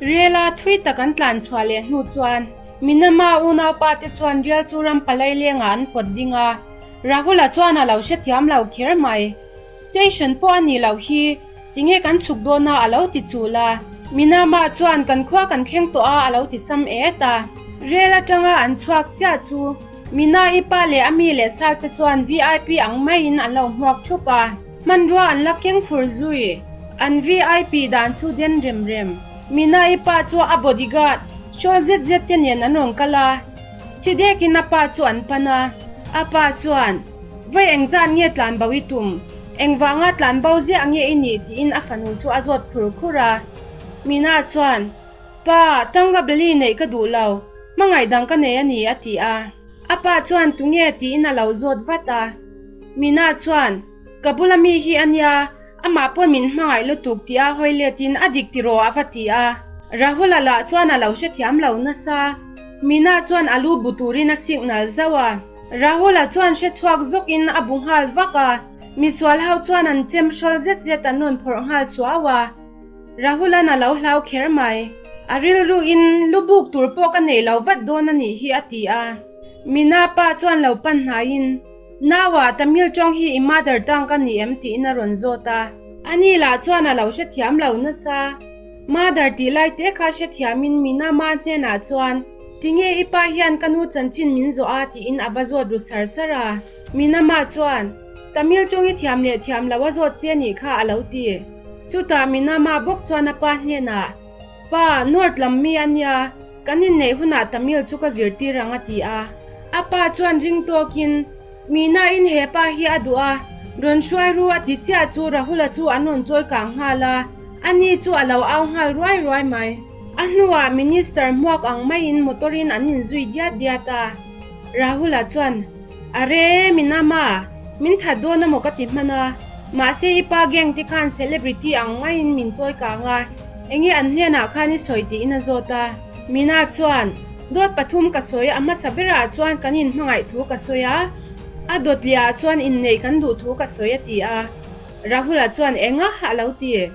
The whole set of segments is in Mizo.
Rela thui tak an tlan chhuah leh hnu chuan Minama unaupa te chuan rial chu ram palai lengah an pawt ding a, Rahula chuan a lo hrethiam lo kher mai. Station pawh a nih loh hi, tinge kan chhuk dawn a a lo ti chul a. Minama chuan kan khua kan thleng tawh a a lo ti sam et a. Rel atanga an chhuak chiah chu Mina i pa leh a mi leh sa te chuan VIP ang maiin an lo hmuak thup a. Hmanrua an la keng fur zui. An VIP dan chu den rem rem. Mina i pa chu a bodyguard shawl zet zet te nen an rawn kal a. Chi dekin a pa chu an pan a. A pa chuan, Vawi engzat nge tlanbo i tum? Engvanga tlanbo ziah nge i nih? tiin a fanu chu a zawt khur khur a. Mina chuan, Pa, tanga beli neih ka duh lo. Hmangaih dang ka nei a ni, a ti a. A pa chuan tunge tiin a lo zawt vat a. Mina chuan, Ka bula mi hi a nia, amah pawh min hmangaih lutuk tia hawi letin a dik tiraw a va ti a. Rahula lah chuan a lo hrethiam lo nasa. Mina chuan a lu bu turin a signal zauh a. Rahula chuan hre chhuak zawkin a bu nghal vak a. Misual ho chuan an chem hrawl zet zet an rawn phawrh nghal suau a. Rahulan a lo hlau kher mai. A rilru in lu buk tur pawh ka nei lo vat dawn a nih hi a ti a. Mina pa chuan lo pan hnaiin, Naua, Tamil tawng hi i mother tongue ka ni em tiin a rawn zawt a. Ani lah chuan a lo hrethiam lo nasa. Mother tih lai te kha hrethiamin Mina ma hnenah chuan, Tinge i pa hian ka nu chanchin min zawh a tiin a va zawt ru sar sar a. Mina ma chuan, Tamil tawng i thiam leh thiam lo a zawt che nih kha a lo ti. Chutah Minama bawk chuan a pa hnenah, Pa, North lam mi a nia, kan inneih hunah Tamil chu ka zirtir ang a ti a. A pa chuan ring tawkin, Mina in he pa hi a duh a, rawn hruai ru a ti chiah chu Rahula chu an rawn chawi kang nghal a, ani chu a lo au nghal ruai ruai mai. A hnuah Minister hmuak ang maiin motor in an inzui diat diat a. Rahula chuan, Are, Minama, min that dawn amaw ka ti hman a, mahse i pa gang te khan celebrity ang maiin min chawi kang a, enge an hnenah khan i sawi tiin a zawt a. Mina chuan, Dawt pathum ka sawi, a hmasa berah chuan kan inhmangaih thu ka sawi a, a dawt liah chuan inneih kan duh thu ka sawi a ti a. Rahula chuan, Enga? a lo ti.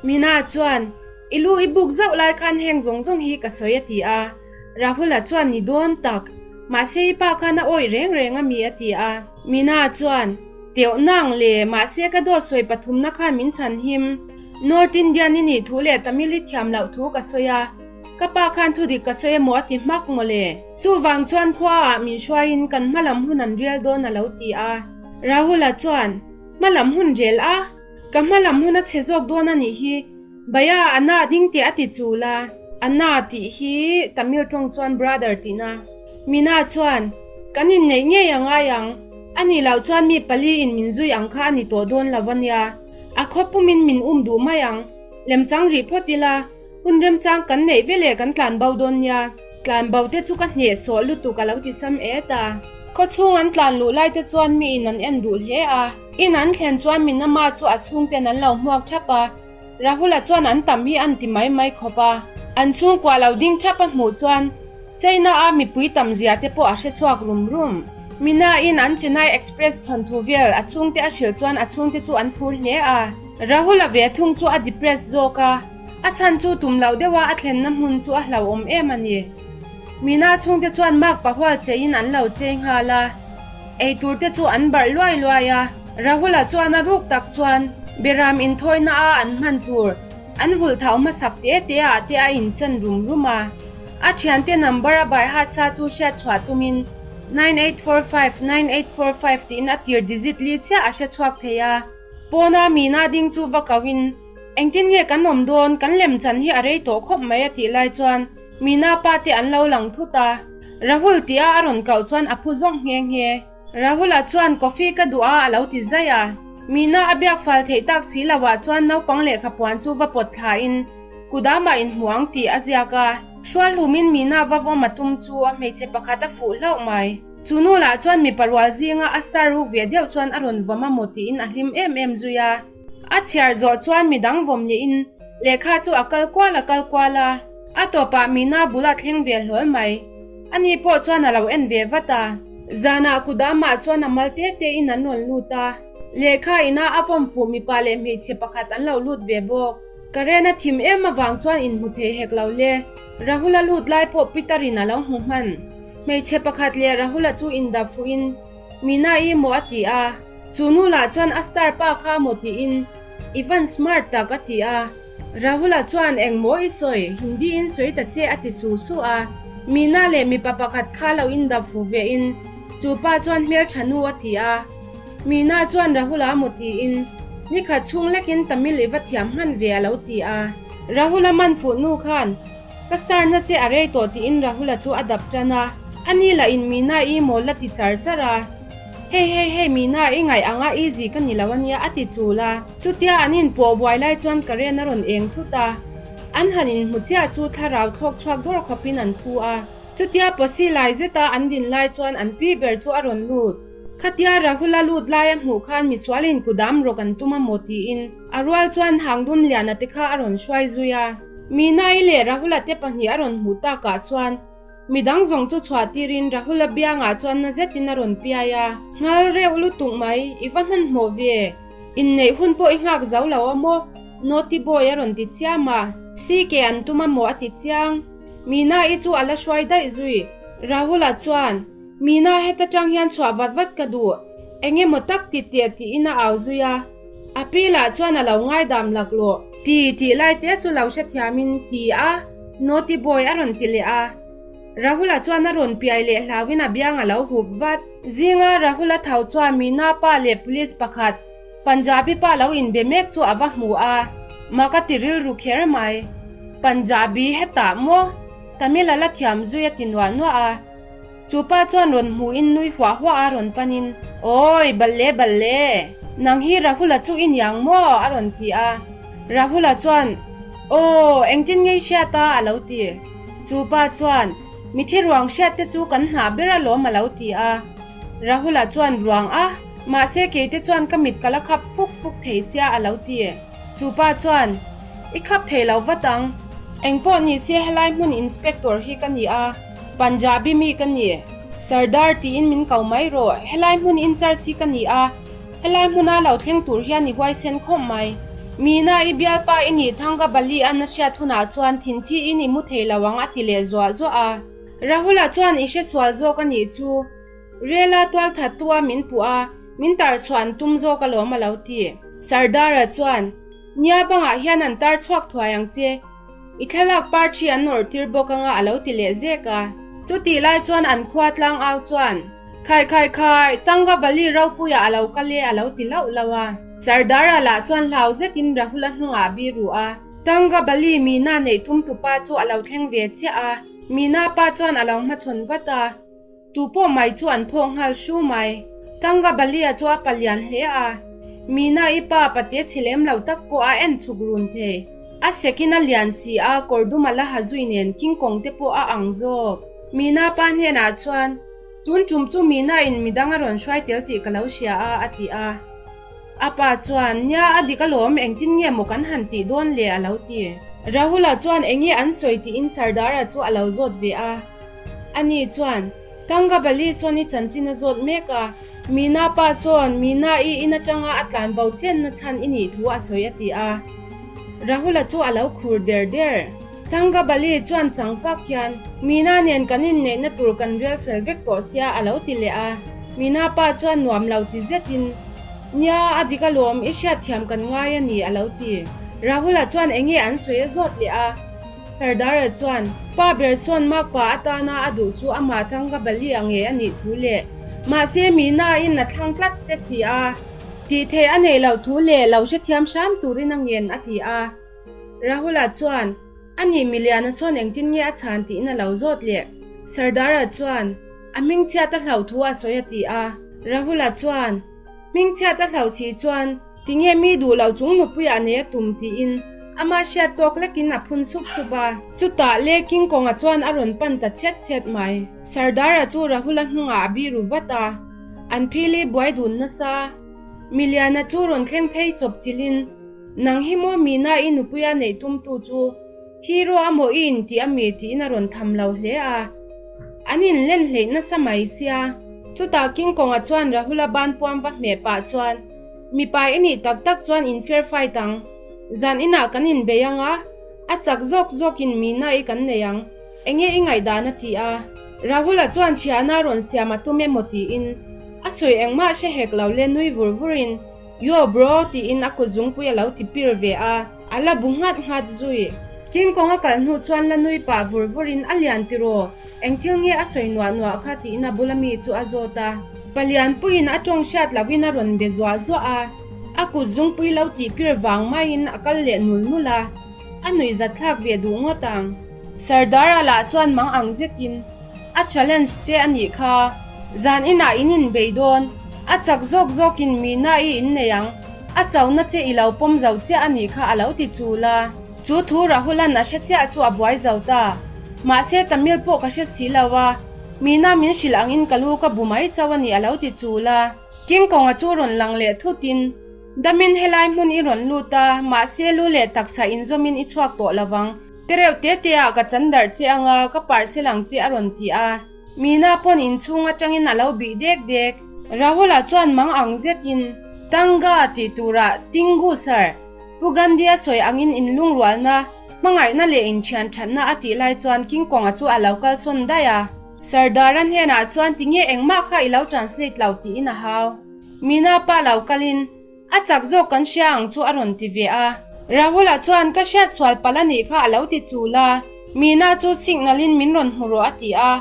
Mina chuan, I lu i buk zauh lai khan heng zawng zawng hi ka sawi a ti a. Rahula chuan ni dawn tak, mahse i pa khan a awih reng reng a mi a ti a. Mina chuan, Teuh nang le, mahse ka dawt sawi pathumna khan min chhan him. North Indian i nih thu leh Tamil i thiam loh thu ka sawi a, ka pa khan thudik ka sawi emaw a ti hmak maw le. Chuvang chuan khua ah min hruaiin kan hma lam hun an rial dawn a lo ti a. Rahula chuan, Hma lam hun rel a, ka hma lam hun a chhe zawk dawn a nih hi. Baya, Anna ding teh a ti chul a. Anna tih hi Tamil tawng chuan brother tihna. Mina chuan, Kan inneih ngei a ngai ang. A nih loh chuan mi pali in min zui ang kha a ni tawh dawn lo a nia. A khaw pumin min um duh mai ang. Lemchang rih phawt ila, hun remchang kan neih veleh kan tlan bo dawn nia. Tlan bo te chu ka hneh sawh lutuk a lo ti sam et a. Khaw chhung an tlan luh lai te chuan mi in an en duh hle a. In an thlen chuan Minama chu a chhungten an lo hmuak thap a. Rahula chuan an tam hi an ti mai mai khawp a, an chhungkua lo ding thap a hmuh chuan China a mipui tam zia te pawh a hre chhuak rum rum. Mina in an Chennai Express thawnthu vel a chhungte a hrilh chuan a chhungte chu an phur hle a. Rahula ve thung chu a depress zawk a, a chhan chu tum loh deuh a a thlenna hmun chu a hlauhawm em a ni. Mina chhungte chuan mark pahual cheiin an lo chei nghal a, eitur te chu an barh luai luai a. Rahula chuan a ruk tak chuan Beram inthawina a an hman tur an vulh thau hmasak te te ah te a inchan rum rum a. A thiante number a bai hat sa chu hriat chhuah tumin 9845, 9845 tiin a tir digit li chiah a hre chhuak thei a. Pawna Meena ding chu va kau in, Engtin nge kan awm dawn, kan lemchan hi a rei tawh khawp mai a tih lai chuan Meena pa te an lo lang thut a. Rahul tia a rawn kauh chuan a phu zawk nghe nghe. Rahula chuan coffee ka duh a a lo ti zai a. Mina a biak fal theih tak si lo ah chuan naupang lehkha puan chu va pawt thla in kudamah inhmu ang tih a ziak a. Hrual hlumin Mina va vawm a tum chu a hmeichhe pakhat a fuh hlauh mai. Chu nu lah chuan mipa rual zinga a star ruk ve deuh chuan a rawn vawm a maw tiin a hlim em em zui a. A chhiar zawh chuan midang vawm leh in lehkha chu a kal kual a kal kual a. A tawpah Mina bul a thleng ve hlawl mai. Ani pawh chuan a lo en ve vat a. Zanah kudamah chuan a mal te te in an rawn lut a. Lehkha ina a vawm fuh mipa leh hmeichhe pakhat an lo lut ve bawk. Current a thim em avang chuan inhmu thei hek lo le. Rahul-a lut lai pawh Peter-in a lo hmu hman. Hmeichhe pakhat leh Rahul-a chu indap fuhin, Mina-i maw a ti a. Chu nu lah chuan a star pa kha maw tiin, I van smart tak a ti a. Rahul-a chuan eng maw i sawi, Hindi-in sawi ta che a ti su su a. Mina leh mipa pakhat kha lo indap fuh vein, chu pa chuan hmeltha nu a ti a. Mina chuan Rahul-a maw tiin, Nikhat chhung lekin Tamil i va thiam hman ve a lo ti a. Rahul-a man fuh nu khan, Ka sarna che a rei tawh tiin Rahul-a chu a dap tan a, ani lah in Mina i mawl la ti char char a. Hei hei hei Mina i ngaih anga easy ka ni lo ania a ti chul a. Chutia an inpawh buai lai chuan current a rawn eng thut a, an han inhmu chiah chu thlarau thlawk chhuak dawr khawpin an phu a. Chutia pawsi lai zeta an din lai chuan an pi ber chu a rawn lut. Khatia Rahul-a lut lai a hmuh khan misualin kudam rawk an tum a maw tiin a rual chuan Hangdun Liana te kha a rawn hruai zui a. Mina-i leh Rahul-a te pahnih a rawn hmuh takah chuan midang zawng chu chhuah tirin Rahul-a biangah chuan na zetin a rawn piai a. Nghal reuh lutuk mai, i va hmanhmawh ve. Inneih hun pawh i nghak zo lo a maw? Naughty boy a rawn ti chiam a. CK an tum a maw a ti chiang. Mina-i chu a la hruai daih zui. Rahul-a chuan. Mina heta tang hian chhuah vat vat ka duh, eng emaw tak ti teh tiin a au zui a, a pi lah chuan a lo ngaidam laklawh. Ti tih lai te chu lo hrethiamin ti a, Naughty boy a rawn ti leh a. Rahul-a chuan a rawn piai leh hlauin a biang a lo hup vat. Zinga Rahul-a tho chuan Mina pa leh police pakhat, Punjabi pa lo inbe mek chu a va hmu a, mak a ti rilru kher mai. Punjabi hetah maw? Tamil a la thiam zui a ti nuah nuah a. Chu pa chuan rawn hmuhin nui huah huah a rawn panin, Awi, balle balle! Nang hi Rahula chu i niang maw? a rawn ti a. Rahula chuan, Aw, engtin ngei hriat a? a lo ti. Chu pa chuan, Mithi ruang hriat te chu kan hnah ber alawm a lo ti a. Rahula chuan, Ruang a? Mahse keite chuan ka mit ka la khap fuk fuk thei sia a lo ti. Chu pa chuan, I khap thei lo vat ang. Engpawh ni se helai hmun inspector hi ka ni a. Punjabi mi ka ni. Sardar tiin min ko mai rawh. Helai hmun in charge hi ka ni a, helai hmuna lo thleng tur hian i huaisen khawp mai. Mina i bialpa i nih thanga Bali an a hriat hunah chuan thinthi in i mu thei lo ang a ti leh zuah zuah a. Rahul-a chuan i hre sual zawk a nih chu. Rela tualthat tua min puh a, min tar chhuah an tum zawk alawm a lo ti. Sardar-a chuan, Nia bangah hian an tar chhuak thuai ang che. I thlalak parthi an nawrh tir bawk anga a lo ti leh zek a. Chutih lai chuan an khua tlang au chuan, Khai khai khai, Tanga Bali ropuiah a lo kal e a lo ti lauh lauh a. Sardara lah chuan hlau zetin Rahula hnungah a bi ruh a. Tanga Bali Meena neih tum tupa chu a lo thleng ve chiah a. Meena pa chuan a lo hmachhawn vat a. Tu pawh mai chu an phawk nghal hru mai. Tanga Balia chu a palian hle a, Mina i pa pate chhe lem lo tak pawh a en chhuk run thei. A sekin a lian si a, kawr dum a la ha zui nen King Kong te pawh a ang zawk. Mina pa hnenah chuan, Tun tum chu Mina in midang a rawn hruai tel tih ka lo hria a, a ti a. A pa chuan, Nia, a dik alawm, engtin nge maw kan han tih dawn le? a lo ti. Rahula chuan enge an sawi tiin Sardara chu a lo zawt ve a. Ani chuan, Tanga Bali sawn i chanchin a zawt mek a, Meena pa sawn Meena i in atanga a tlan bo chenna chhan i nih thu a sawi a ti a. Rahula chu a lo khur der der. Tanga Bali chuan chang fak hian, Meena nen kan inneihna tur kan rel fel vek tawh sia a lo ti leh a. Meena pa chuan nuam lo ti zetin, Nia, a dik alawm, i hriatthiam kan ngai a ni a lo ti. Rahula chuan enge an sawi a zawt leh a. Sardara chuan pa ber sawn makpa atana a duh chu amah Tanga Bali a nge a nih thu leh mahse Meena in a thlang tlat che si a, tih theih a neih loh thu leh lo hrethiam hram turin a ngen a ti a. Rahula chuan a nih miliana sawn engtin nge a chhan tiin a lo zawt leh. Sardara chuan a hmingchhiat a hlauh thu a sawi a ti a. Rahula chuan Hmingchhiat a hlauh si chuan tinge mi duh loh chung nupuiah nei a tum tiin ama hriat tawk lekin a phun sup sup a. Chutah le King Kong-a chuan a rawn pan ta chhet chhet mai. Sardara chu Rahula hnungah a biru vat a, an phili buai dun nasa. Miliana chu rawn thleng phei chawp chilhin, Nang hi maw Mina i nupuia neih tumtu chu Hero a maw i intih a mi tiin a rawn tham lo hle a, an inlen hleih nasa mai sia. Chutah King Kong-a chuan Rahula ban puam va hmeh pah chuan, Mipa i nih tak tak chuan in fair fight ang. Zan inah kan inbei ang a, a chak zawk zawkin Meena i kan nei ang. Enge i ngaihdan a ti a. Rahul-a chuan thiana rawn siam a tum emaw tiin a sawi engmah hre hek lo le nui vur vurin Yo bro tiin a kut zungpui a lo ti pir ve a, a la bu nghat nghat zui. King Kong a kal hnu chuan la nui pah vur vurin a lian tiraw, eng thil nge a sawi nuah nuah kha tiin a bula mi chu a zawt a. Palianpuiin a tawng hriat lohin a rawn be zuah zuah a, a kut zungpui lo tih pir vang maiin a kal leh nul nul a, a nuih zat thlak ve duh ngawt ang. Sardara lah chuan mang ang zetin a challenge che a nih kha, zan inah in inbei dawn, a chak zawk zawkin Meena i innei ang, a chona che i lo pawm zo chiah a nih kha a lo ti chul a. Chu thu Rahulan a hre chiah chu a buai zo ta. Mahse Tamil pawh ka hre si lo a, Meena min hrilh angin ka lu ka bu mai chauh a ni a lo ti chul a. King Kong-a chu rawn lang leh thutin, Damin helai hmun i rawn lut a, mahse lu leh taksa inzawmin i chhuak tawh lo vang. Te reuh te te ah ka chan darh che anga ka parcel ang che a rawn ti a. Meena pawn inchhung atangin a lo bih dek dek. Rahul-a chuan mang ang zetin, Tanga tih turah Tingu sir, Pu Gandhi-a sawi angin inlungrualna, hmangaihna leh inthian thatna a tih lai chuan King Kong-a chu a lo kalsawn daih a. Sardar-a hnenah chuan tinge engmah kha i lo translate lo tiin a hau. Meena pa lo kalin, A chak zawk kan hria ang chu a rawn ti ve a. Rahul-a chuan ka hriat sual palh a nih kha a lo ti chul a. Meena chu signal in min rawn hmu rawh a ti a.